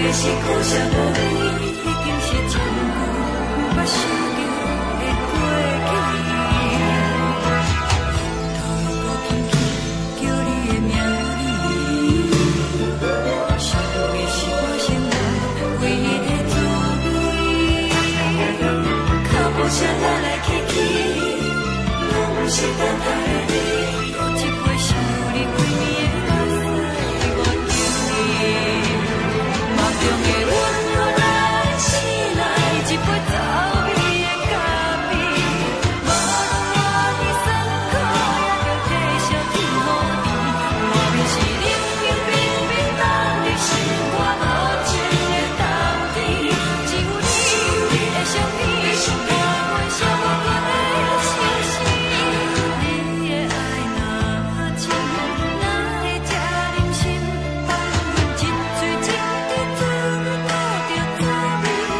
的是可惜無你，已經是真久毋捌想著的過去。頭又閣輕輕叫你的名字，想的是我生活唯一的滋味。腳步聲來來去去，攏毋是等待的你。閣一杯想你規暝的目屎，我求你。夢中的阮予來醒來，一杯走味的咖啡，無論偌尼酸苦，也著繼續天予甜。滿面是冷冷冰冰，等你心肝無情的冬天，只有你的相片，伴阮寂寞的相思。你的愛若真，哪會這忍心放阮一喙一滴水，吐著走味的咖啡？人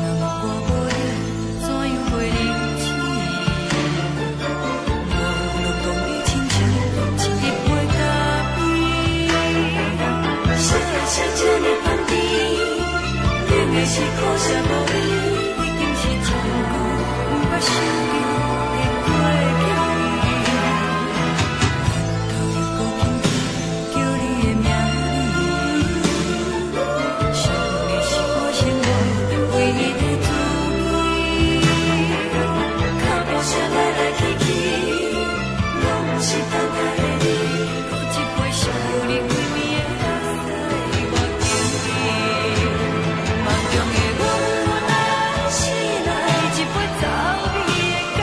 若我無你，怎樣過日子？無論講你親像一杯咖啡。啥會寫這呢香甜？冷的是可惜無你，已經是真久毋捌想著的過去。頭又閣輕輕叫你的名字，想的是我生活唯一的滋味。腳步聲來來去去，攏毋是等待的你。閣一杯想你規暝的目屎，我求你。夢中的阮予來醒來，一杯走味的咖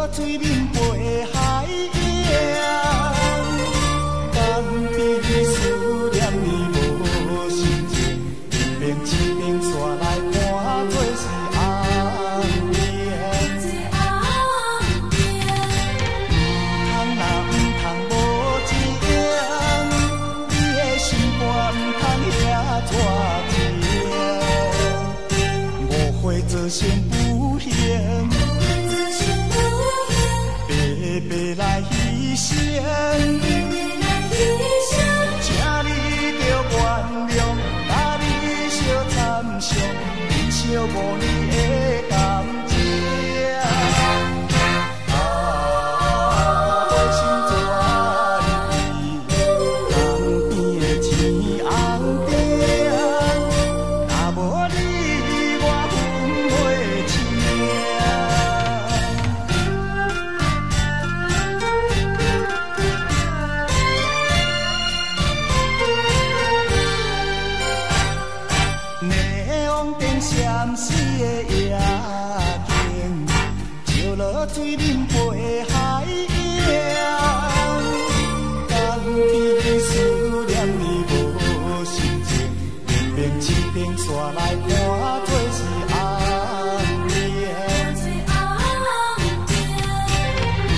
落水面飞海影，敢比思念你无心情，明明这边煞来看做是红灯。毋通啊毋通无情，你的心肝毋通遐绝情，误会造成不幸，白白来牺牲。请你著原谅，甲你相参详，珍惜5年的感情。啊，回心转意，江边的青红灯，若无你，我分袂清。霓虹灯闪烁的夜景，照落水面飞海影，敢比思念你无心情，明明这边煞来看做是红灯。毋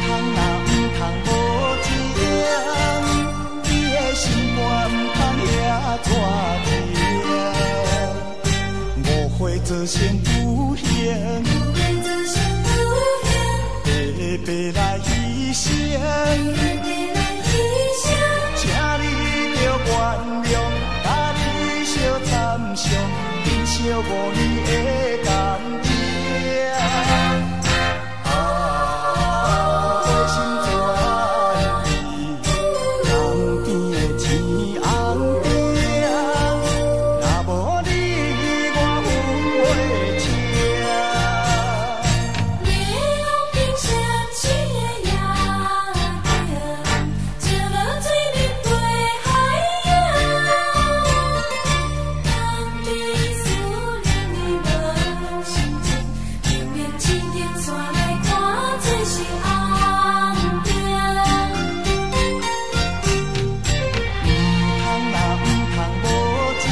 通啊毋通无情，你的心肝毋通遐绝情，误会造成不幸，白白来牺牲。请你著原谅，甲你相参详，珍惜5年的感情。啊，回心转意，江边的青红灯，若无你，我分袂清。霓虹灯闪烁的夜景，照落水面飞海影，敢比思念你无心情，明明这灯线来看做是红灯。毋通啊毋通无情，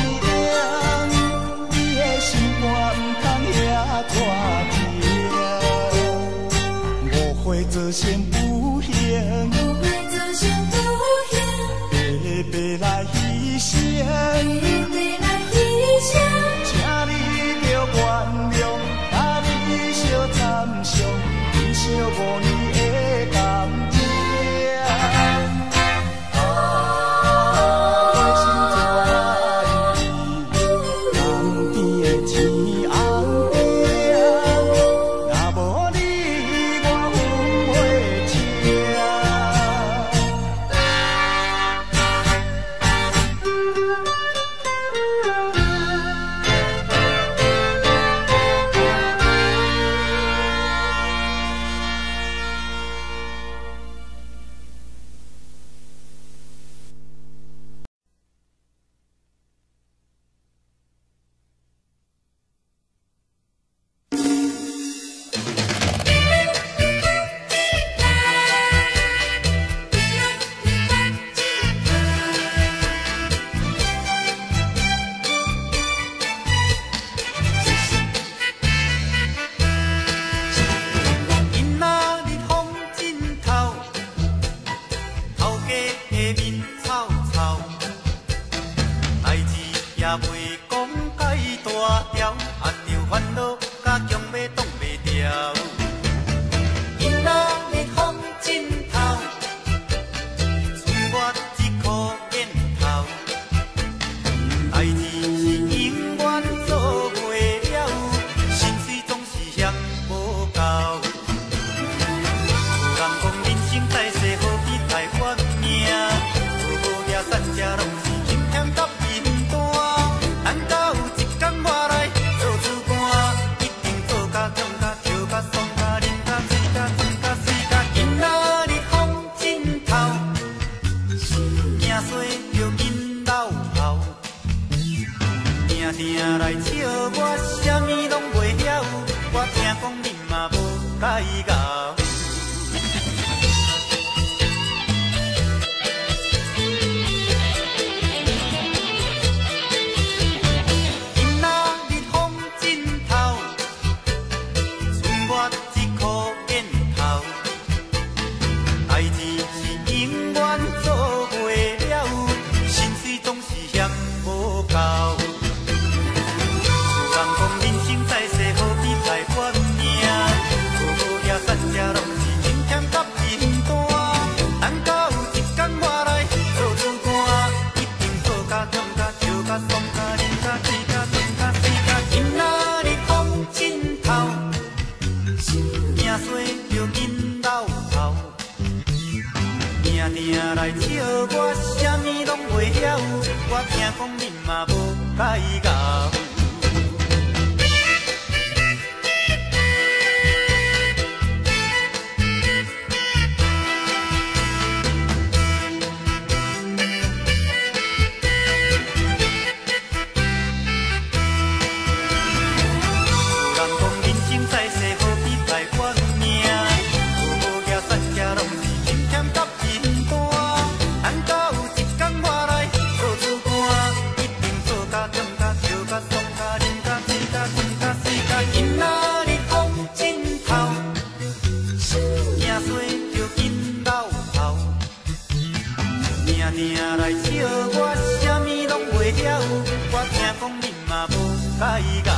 你的心肝毋通遐绝情，误会造成不幸，白白来牺牲。请你著原谅，甲你相参详，珍惜5年的感情。啊，回心转意，江边的青红灯，若无你，我分袂清。今仔日風真透，頭家的面臭臭，代誌也袂講介大條，啊著煩惱甲強欲擋袂牢。今仔日風真透，剩我一箍煙頭，代誌是永遠做袂了，薪水總是嫌無夠。有人講人生在世好比台灣命，無無掠散食攏是金險甲貧單。等到有一天我來做主官，一定做甲強甲笑甲爽甲啉甲醉甲醉甲死甲。今仔日風真透，驚衰著緊老頭，定定來笑我啥物攏袂曉，我聽講恁嘛無介𠢕。定來笑我，啥物攏袂曉。我聽講恁嘛無介𠢕。有人講人生在世好比排怨命，無好額散額攏是金欠佮貧單。等到有一天我來做主官，一定做甲忝甲笑甲爽甲啉甲醉甲困甲死甲。今仔日風真透，驚衰著緊老頭，定定來笑我，啥物攏袂曉。我聽講恁嘛無介𠢕。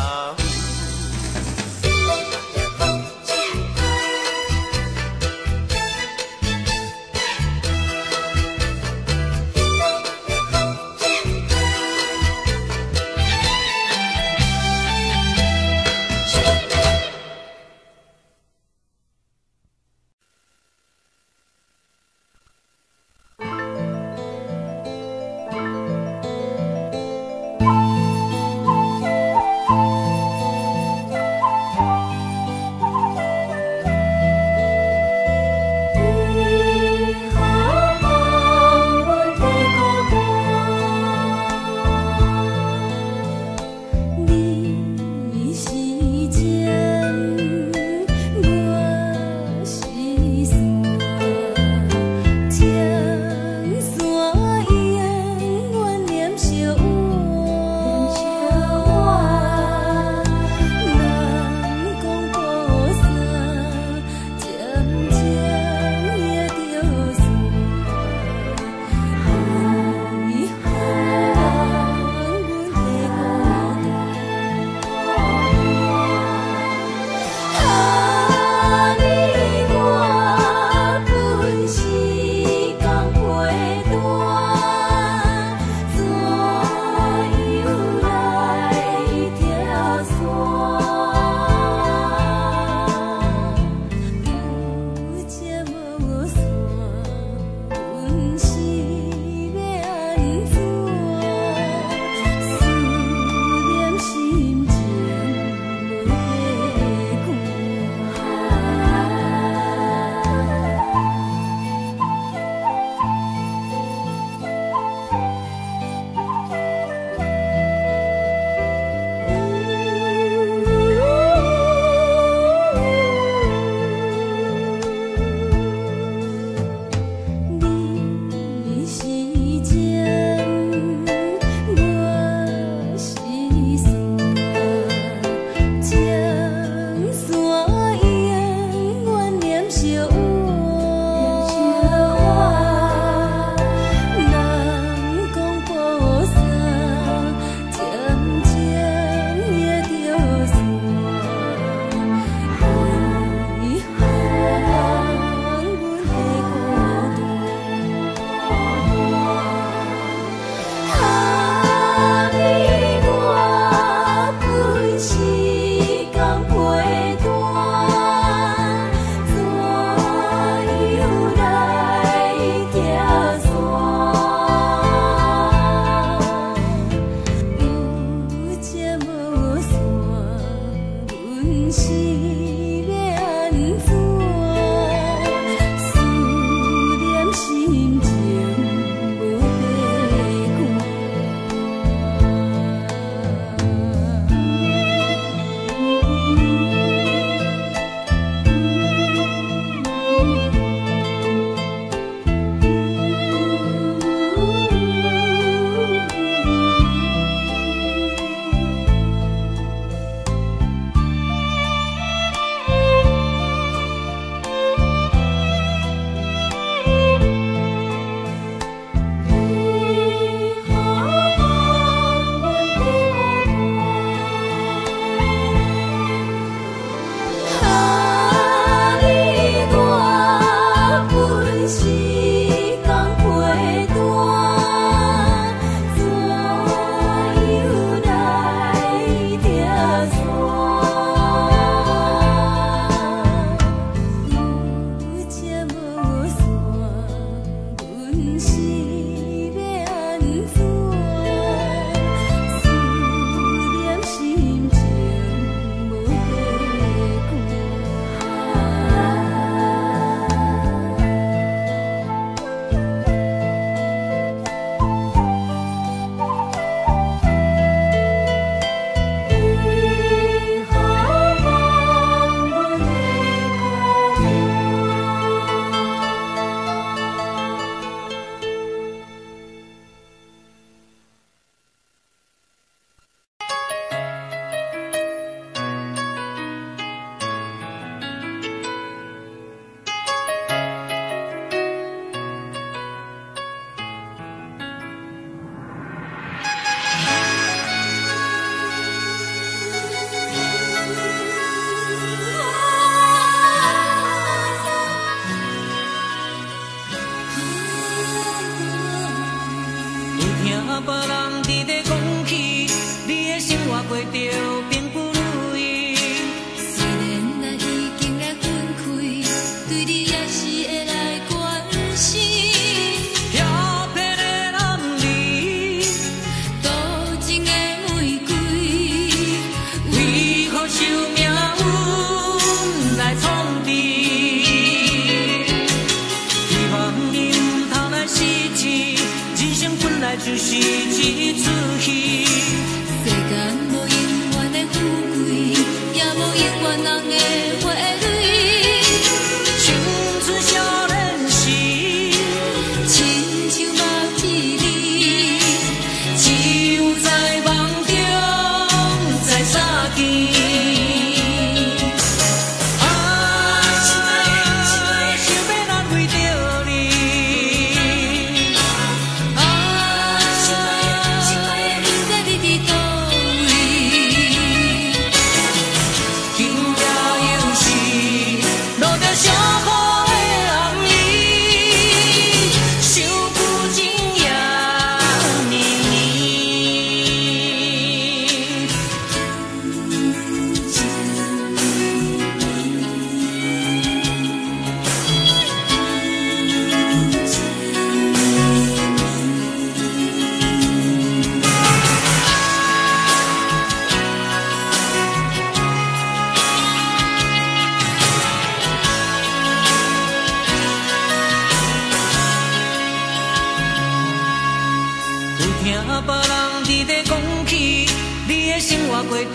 活過著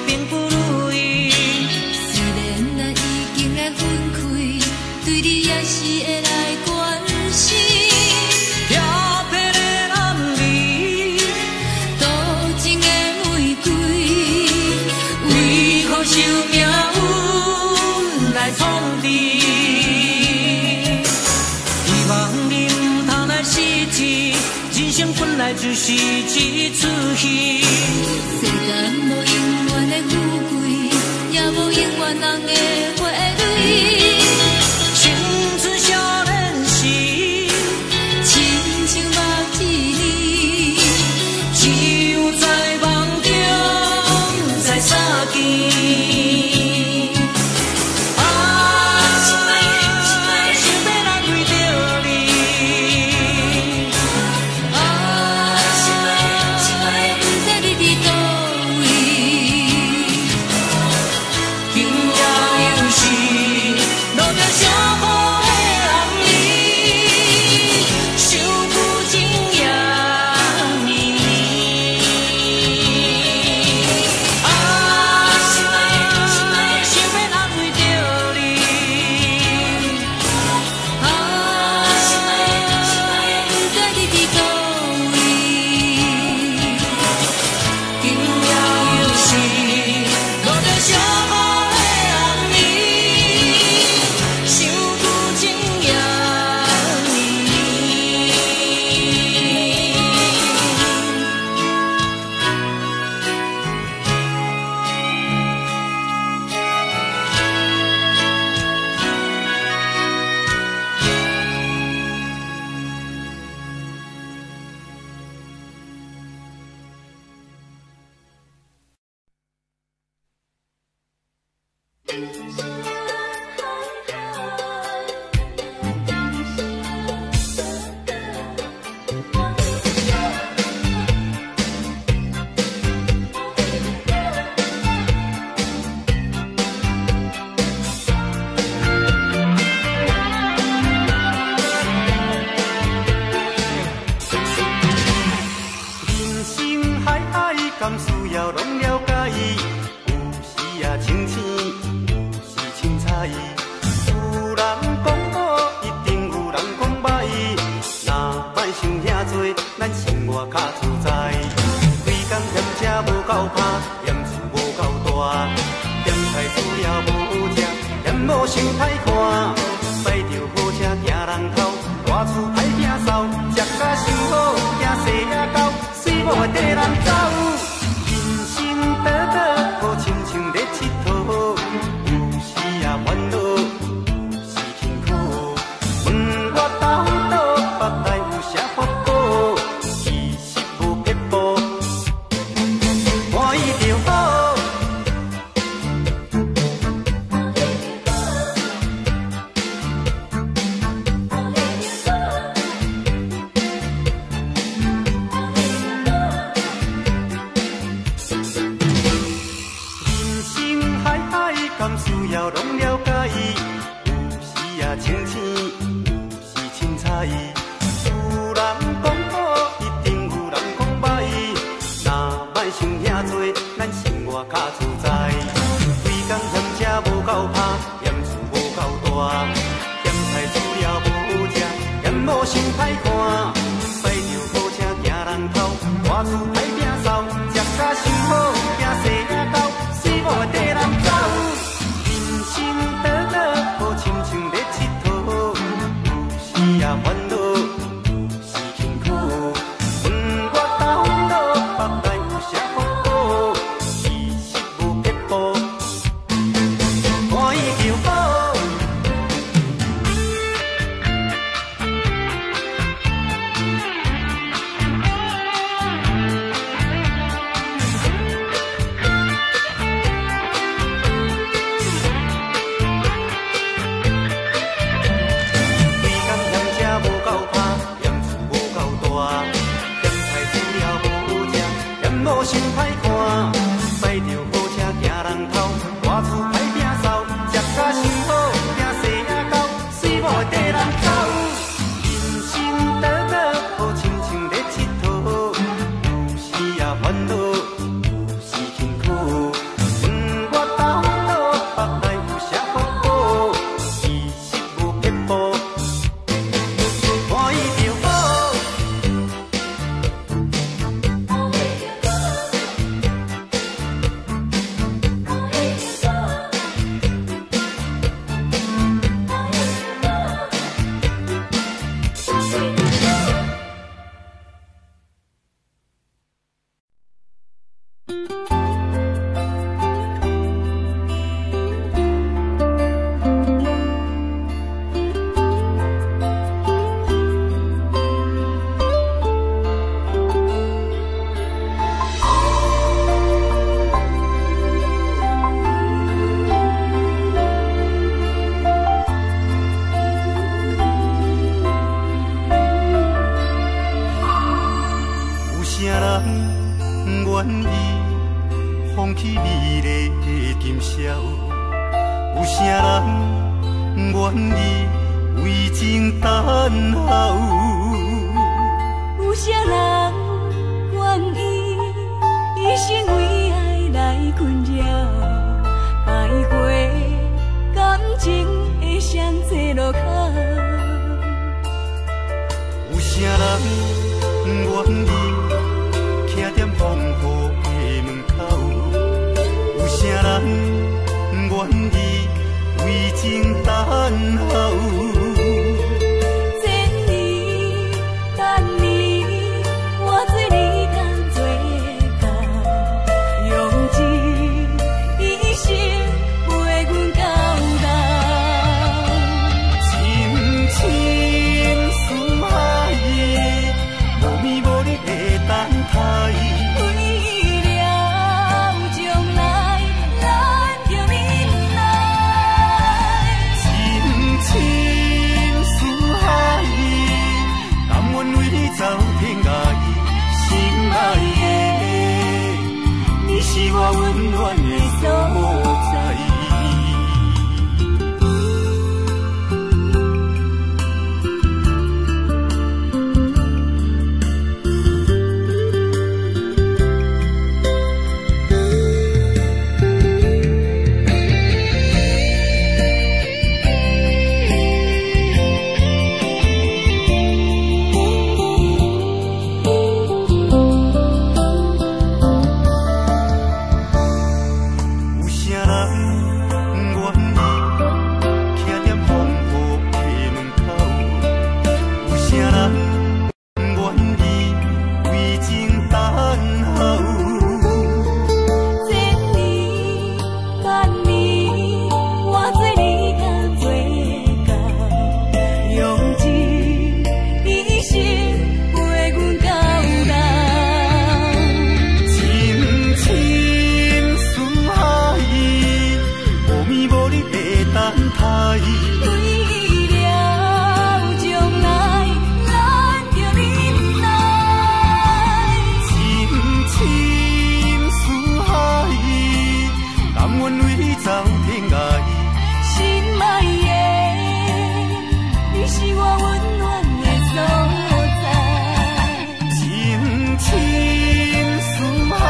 並不如意。雖然咱已經來分開，對你也是會來關心。調皮的男兒，多情的玫瑰，為何受命運來創治？希望你毋通來失志，人生本來就是一齣戲。世間無永遠的富貴，也無永遠人的花蕊。青春少年時，親像目一年，只有在夢中才相見。啊，想欲來為著你。啊，不知你佇佗位。今夜又是落著小雨的暗暝，想舊情也綿綿。啊，想欲安慰著你。啊，不知你佇佗位。今夜又是落著小雨的暗暝，想舊情也綿綿。人生海海，甘需要攏了解？有時啊清醒，有時凊彩。有人講好，一定有人講歹。若莫想遐濟，咱生活較自在。規工嫌車無夠拍，嫌厝無夠大，嫌菜煮了無食，嫌某傷歹看。駛著好車驚人偷，大厝歹摒掃，食甲傷好，驚細仔狗，水某會綴人走。人生短短，好親像咧𨑨迌，有時啊煩惱，有時輕巧。問我兜倒腹內有啥法寶？其實無撇步，歡喜就好。人生海海，甘需要攏了解？有時啊清醒，有時凊彩。有人講好，一定有人講歹。若莫想遐濟，咱生活較自在。規工嫌車無夠拍，嫌厝無夠大，嫌菜煮了無食，嫌某傷歹看。駛著好車驚人偷，大厝歹摒掃，食甲傷好，驚細仔狗，水某會綴人走。人生短短，好親像咧𨑨迌，有時啊煩惱，有時輕巧。問我兜倒腹內有啥法寶？其實無撇步，歡喜就好。今宵，有啥人愿意为情等候？有啥人愿意一生為愛來困擾？徘徊感情的雙岔路口。有啥人願意徛踮風雨的門口？有啥人願意為情等候？千年萬年，我做你同做到，用盡一生陪阮到老。深深思海，無眠無日的等待。為了將來，咱著忍耐。深深思海，甘願為你走天涯。心愛的，你是我溫暖的所在。有啥人願意徛踮風雨的門口？有啥人願意為情等候？千年萬年，我做你同做到，用盡一生陪阮到老。深深思海，無眠無日的等待。為了將來，咱著忍耐。深深思海，甘願為你走天涯。心愛的，你是我溫暖的所在。深深思海，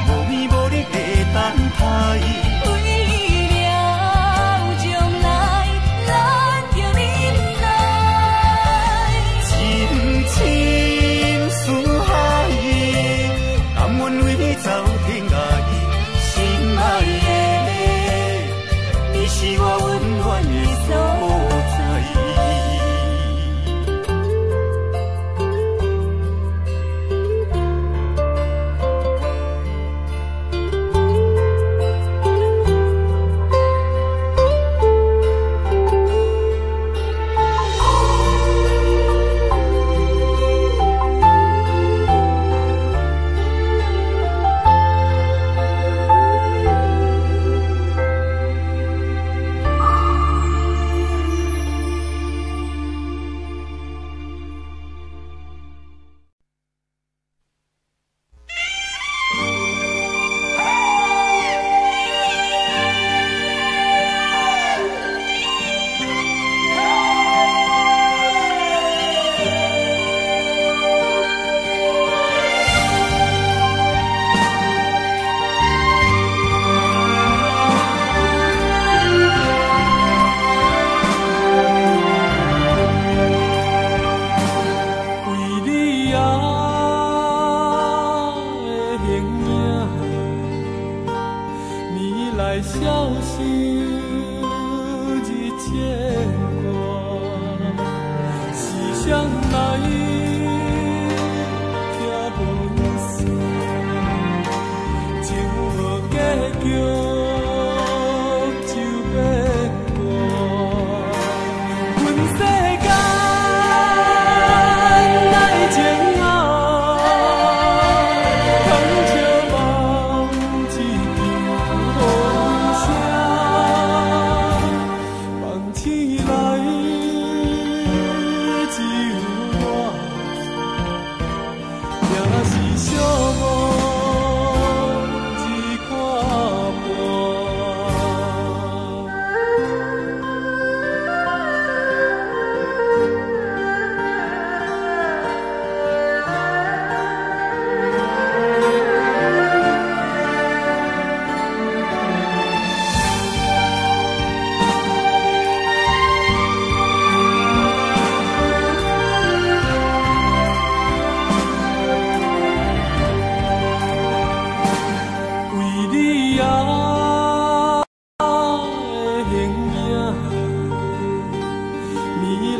無眠無日的等待。為了將來，咱著忍耐。深深思海，甘願為你走天涯。心愛的，你是我溫暖的所在。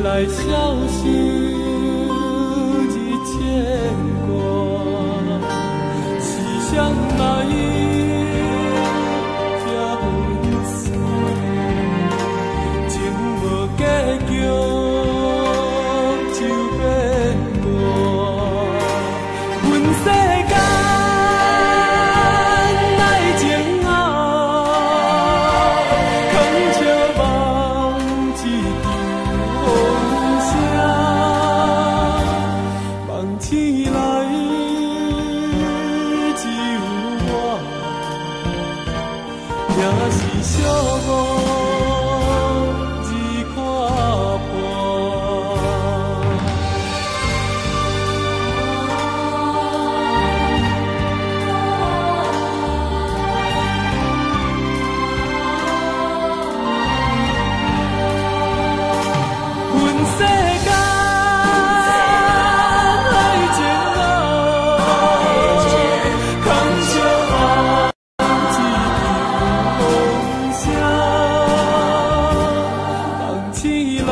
來消受日牽掛，是誰來這分散？情無結局就變大，阮世間愛情啊，空笑夢一場風聲，夢醒來只有我，也是寂寞日看破。阮世間愛情啊，空笑夢一場風聲，夢醒來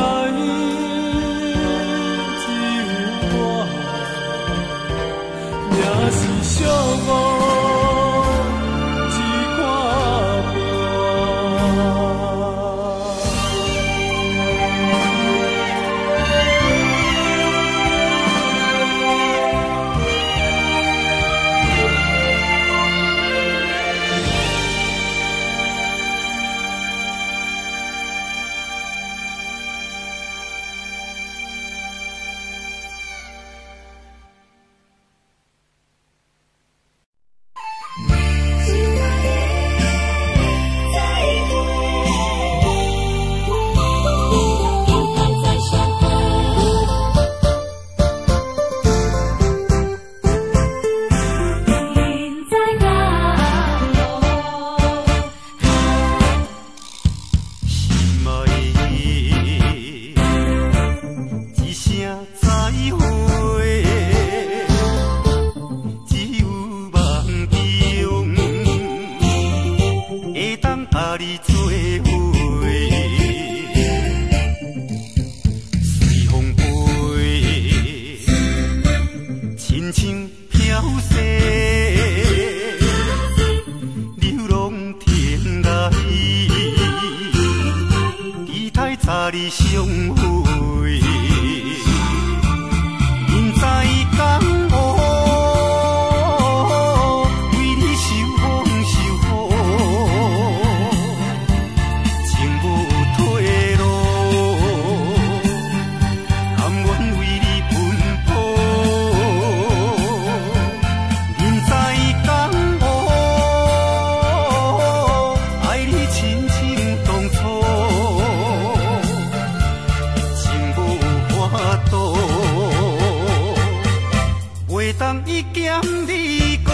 只有我，也是寂寞一看破。再相会。云在高楼。心爱的一声再会，只有梦中会当佮你做伙。随风飞，亲像飘逝，流浪天涯。期待早日相会，人在江湖，为你受风受雨，情无退路，甘愿为你奔波。人在江湖，爱你亲像当初。情无法度，袂当一兼二顾。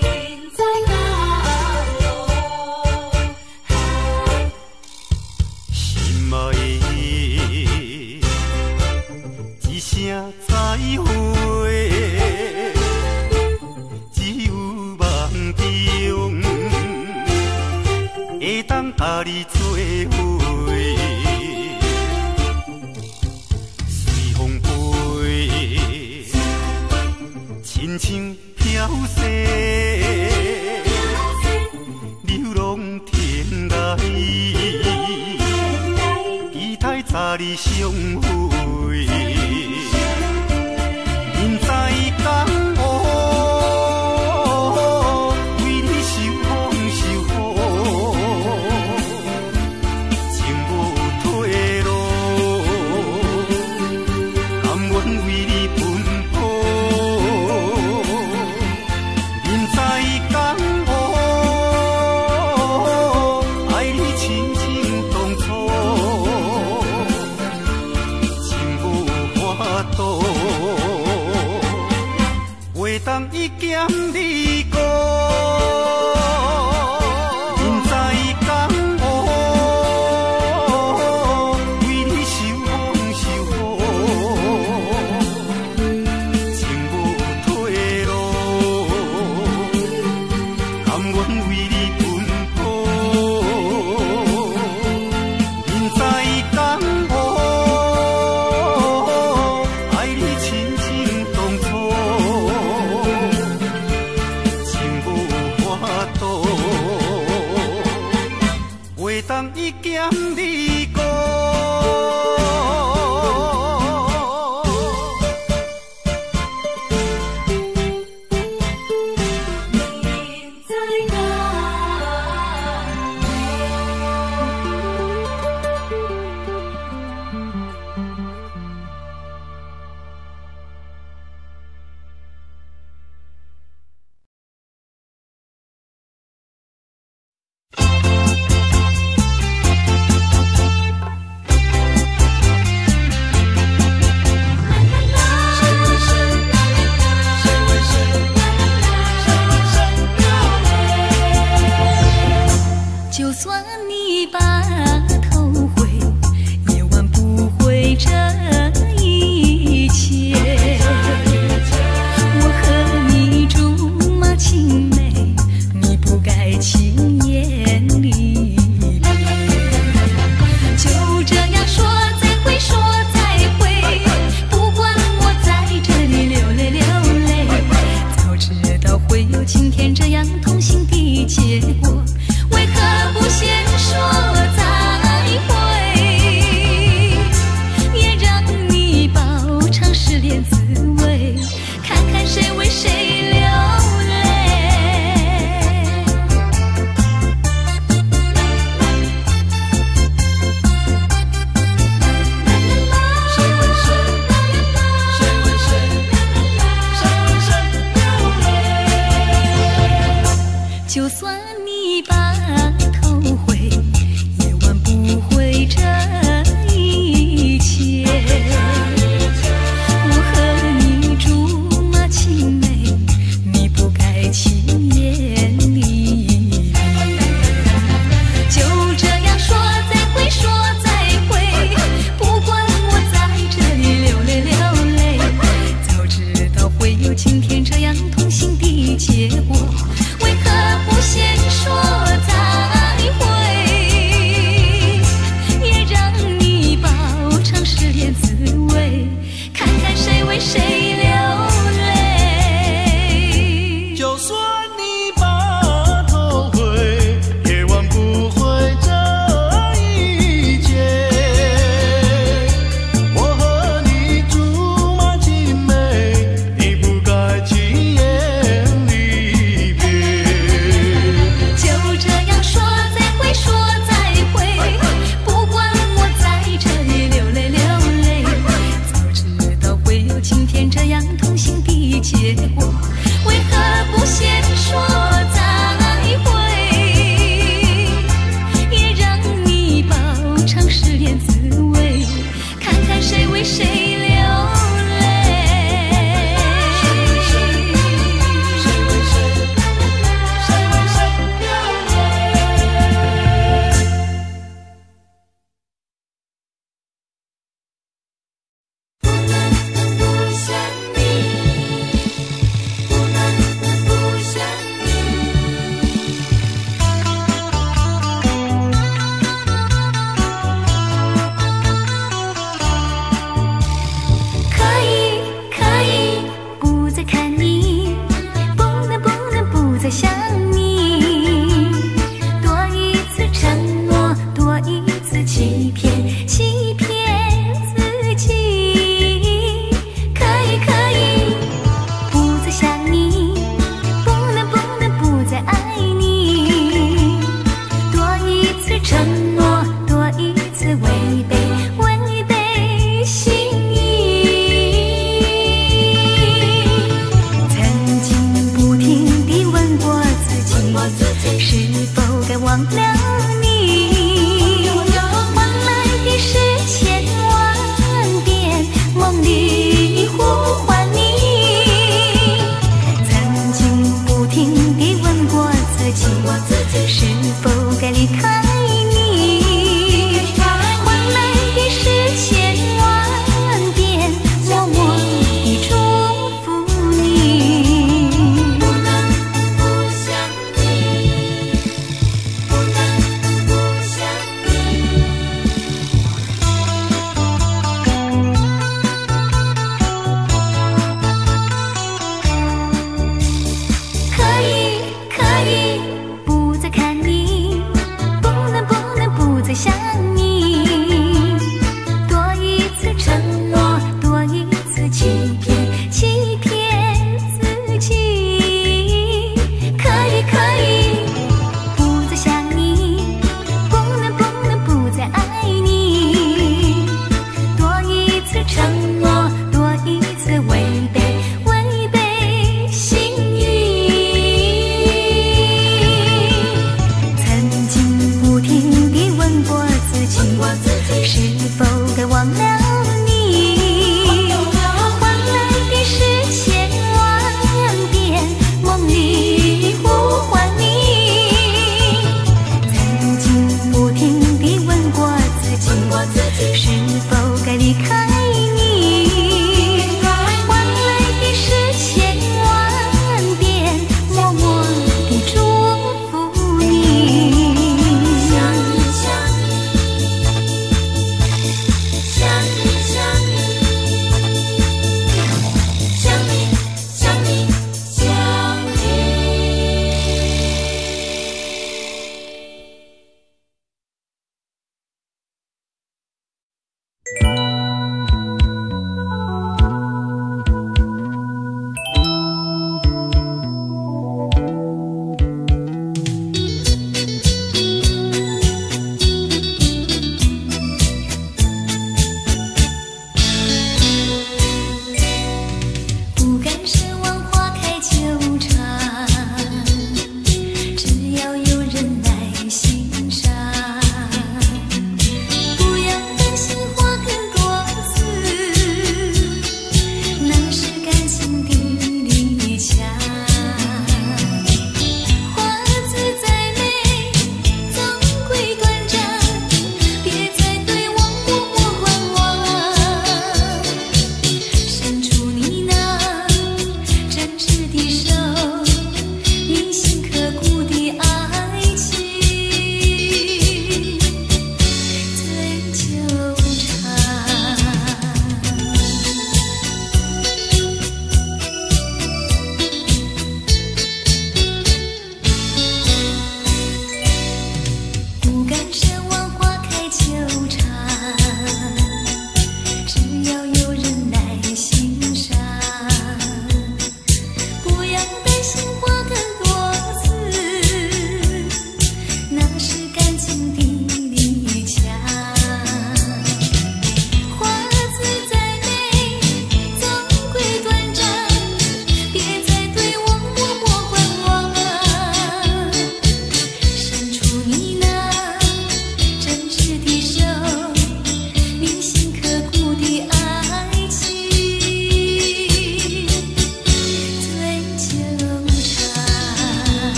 云在高楼。心爱的一声再会，只有梦中会当佮你做伙。随风飞，亲像飘逝，流浪天涯。期待早日相会，人在江湖，为你受风受雨，情无退路，甘愿为你奔波。人在江湖，爱你亲像当初，情通伊兼你顾。就算你把头回，也挽不回這一切。我和你竹馬青梅，你不該輕言離別。就這樣說再會，說再會，不管我在這裡流淚流淚，早知道會有今天這樣痛心的結果。為何不先說再會，也讓你飽嘗失戀滋味，看看誰為誰流淚。誰為誰？誰為誰？誰為誰流淚？就算你把頭回，也挽不回這一切。我和你竹馬青梅，你不該輕言離別。就這樣說再會，說再會，不管我在這裡流淚流淚，早知道會有今天這樣痛心的結果。為何不先說再會，也讓你飽嘗失戀滋味，看看誰為誰流淚。就算你把頭回，也挽不回這一切。我和你竹馬青梅，你不該輕言離別。就這樣說再會，說再會，不管我在這裡流淚流淚，早知道會有今天這樣痛心的結果，為何不先說再會，也讓你飽嘗失戀滋味，看看誰為誰流淚。誰為誰？誰為誰流淚？不能不想你，不能不想你。可以，可以不再看你，不能，不能不再想你。多一次承諾，多一次欺騙，欺騙自己。可以，可以不再想你，不能，不能不再愛你。多一次承諾，多一次違背，違背心意。曾經不停地問過自己，是否該忘了你？換來的是千萬遍夢裡呼喚你。曾經不停地問過自己，是否該離開你？換來的是千萬遍默默地祝福你。不能不想你，不能是否該忘了你？換來的是千萬遍夢裡呼喚你。曾經不停地問過自己，是否該離開你？換來的是千萬遍默默地祝福你。想你想你。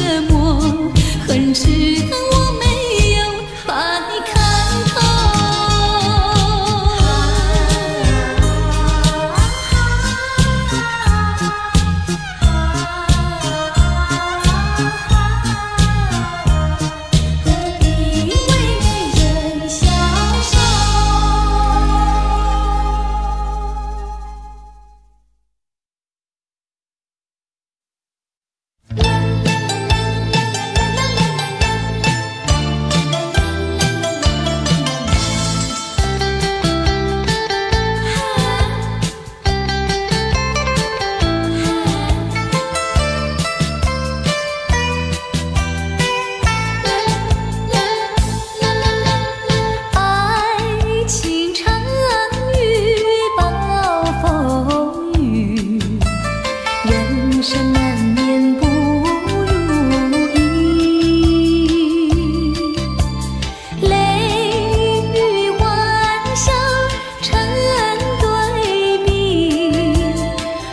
折磨，很只恨我沒有把你看透。何必為美人消瘦？愛情常遇暴風雨，人生難免不如意。淚與歡笑成對比，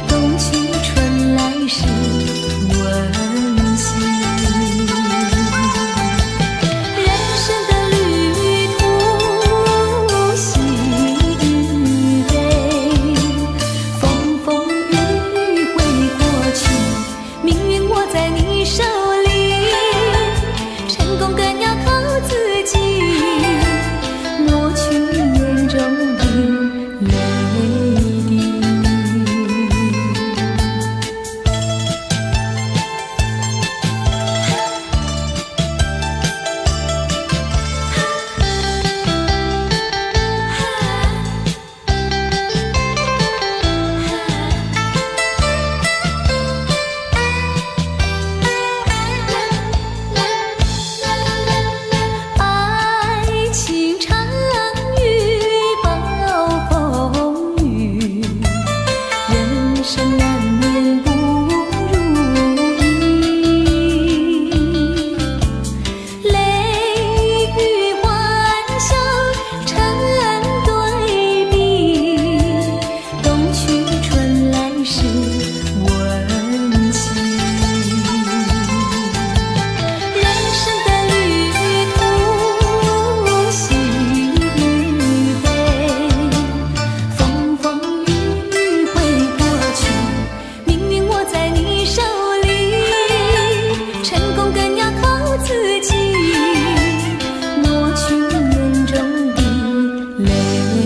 冬去春來是溫馨。人生的旅途喜與悲，風風雨雨會過去，命運握在你手裡，成功更要靠自己，抹去眼中的淚滴。愛情常遇暴風雨，人生難免不如意。淚與歡笑成對比，冬去春來是溫馨。人生的旅途喜與悲，風風雨雨會過去，命運握在你手裡，成功更要靠自己，抹去眼中的淚滴。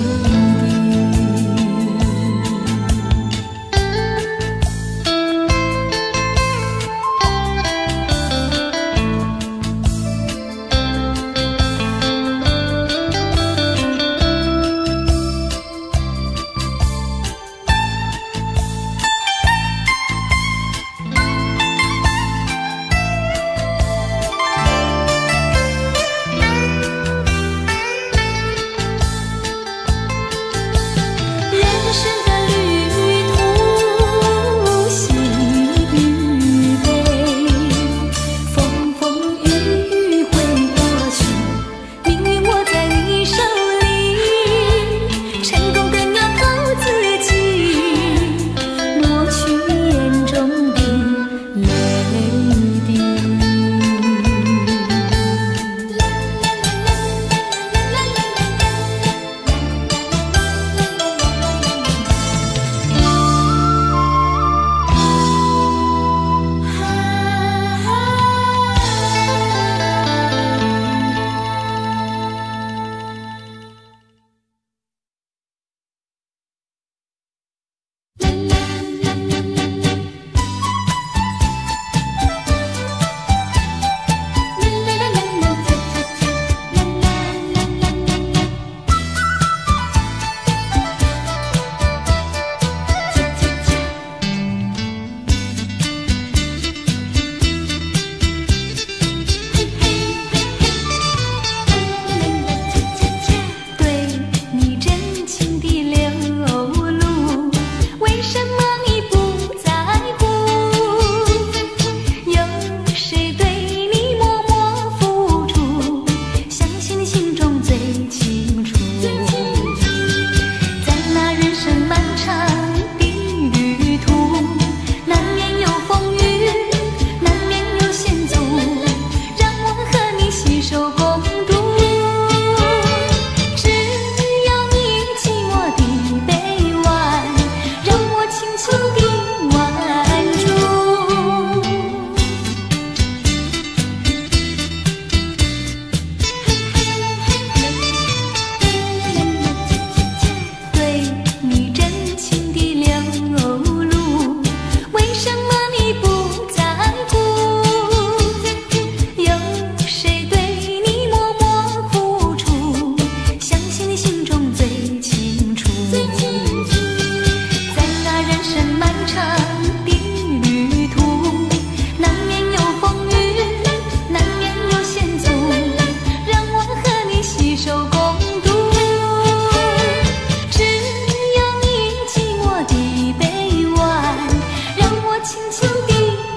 輕輕地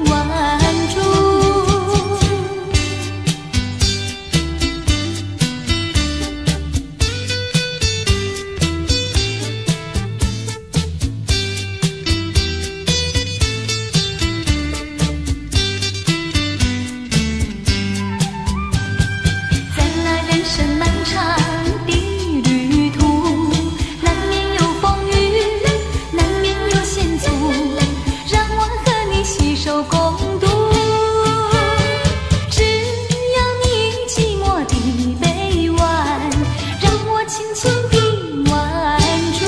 挽住。在那人生漫長的旅途，難免有風雨，難免有險阻，讓我和你攜手共度。只要你寂寞的臂彎，讓我輕輕地挽住。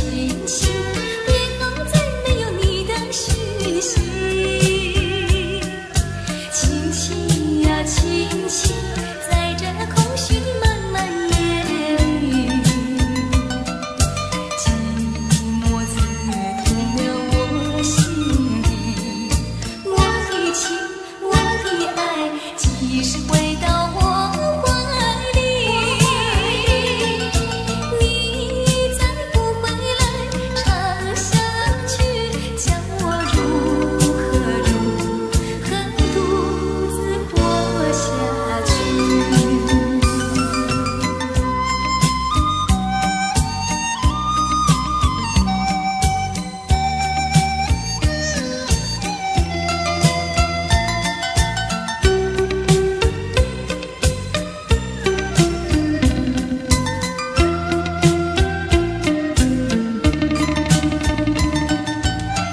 亲亲，别再没有你的讯息。亲亲呀亲亲，在这空虚漫漫夜里，寂寞刺痛了我心底。我的情，我的爱，几时回到我怀里？你再不回来，长下去，叫我如何如何独自活下去？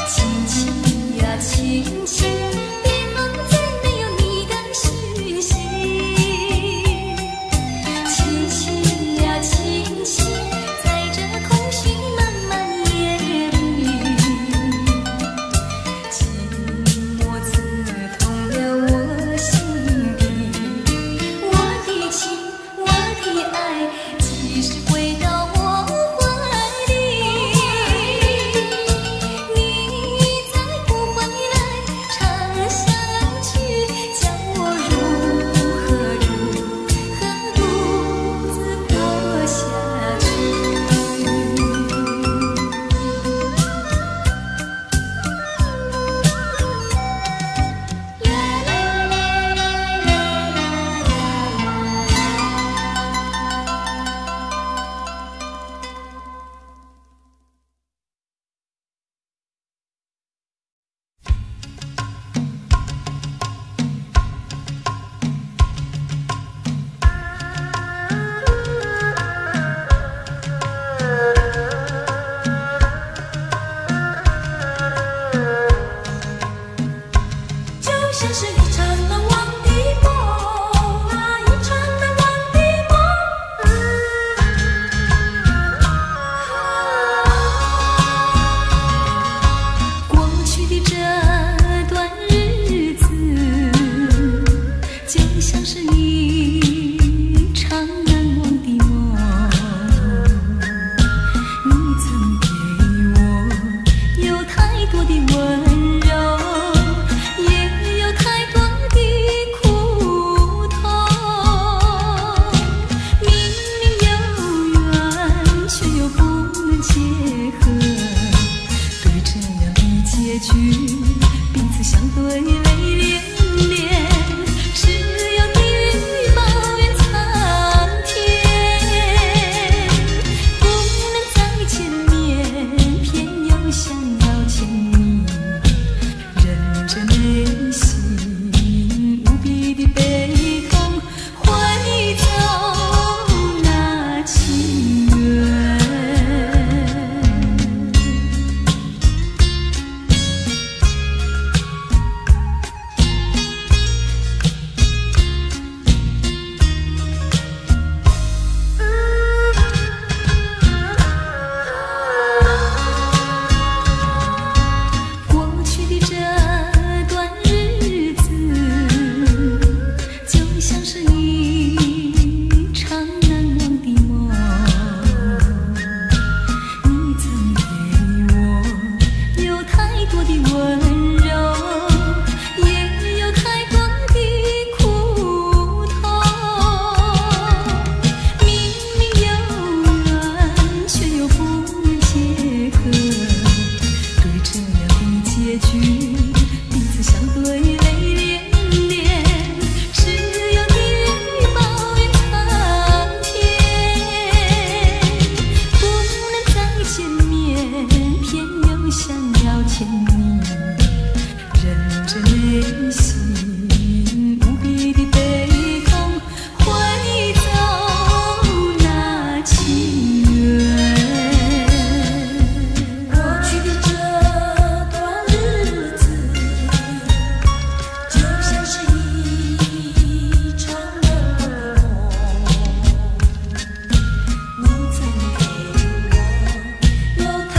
亲亲呀亲亲，别再没有你的讯息。亲亲呀亲亲，在这空虚漫漫夜里，寂寞刺痛了我心底。我的情，我的爱，几时回到我怀里？你再不回来，长下去，叫我如何如何独自活下去？啦啦啦啦啦啦啦。就像是一场难忘的梦，那一场难忘的梦。过去的这段日子，就像是一场难忘的梦。你曾给我有太多的温柔，也有太多的苦痛。明明有缘，却又不能结合。对这样的结局，彼此相对泪涟涟，只有地狱抱怨苍天，不能再见面，偏又想要见你，忍着内心无比的悲痛，挥走那情缘。过去的这段日子，就像是一场难忘的梦。你曾给我有太多的温柔，也有太多的苦痛。明明有缘，却又不能结合。对这样的结局，彼此相对泪涟涟，只有地狱抱怨苍天，不能再见面，偏又想要见你，忍着内心无比的悲痛，挥走那情缘。过去的这段日子，就像是一场难忘的梦。你曾给我有太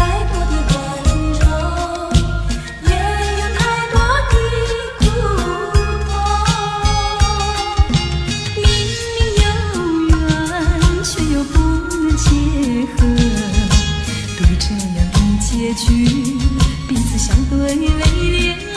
結局，彼此相對淚流。